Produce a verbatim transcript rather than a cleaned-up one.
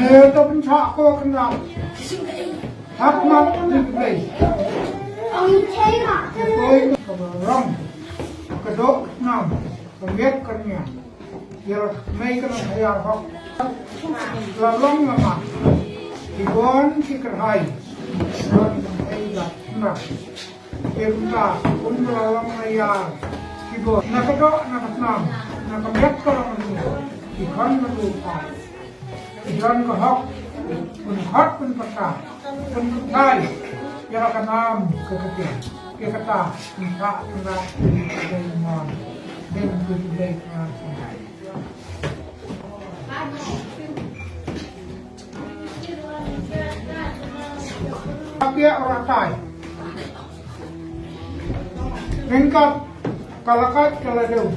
Eh, to pynshah ko kynrad. Hap mat ni Blei. Ong thei ma. Koi ka ba rong. Ka dok nam. Ka miat ka niam. Ïa la mei ka nang hayar hok. La long la mat. Ki bon ki kyrhai. Ron ka mei da kynrad. Ki kumta, kum la long na ïa. Ki bon. Na ka dok na ka nam. Na ka miat ka long ni. Ki khon ka dok pa. Ki don ka hok, pynkhot pynpaka, pynpyntai, ïa la ka nam ka ktieh, ïa kata, pynta pynra, pynra mon, dei pynra pynrai. Ka ktieh ora tai. Ryngkat ka la kat ka la deu.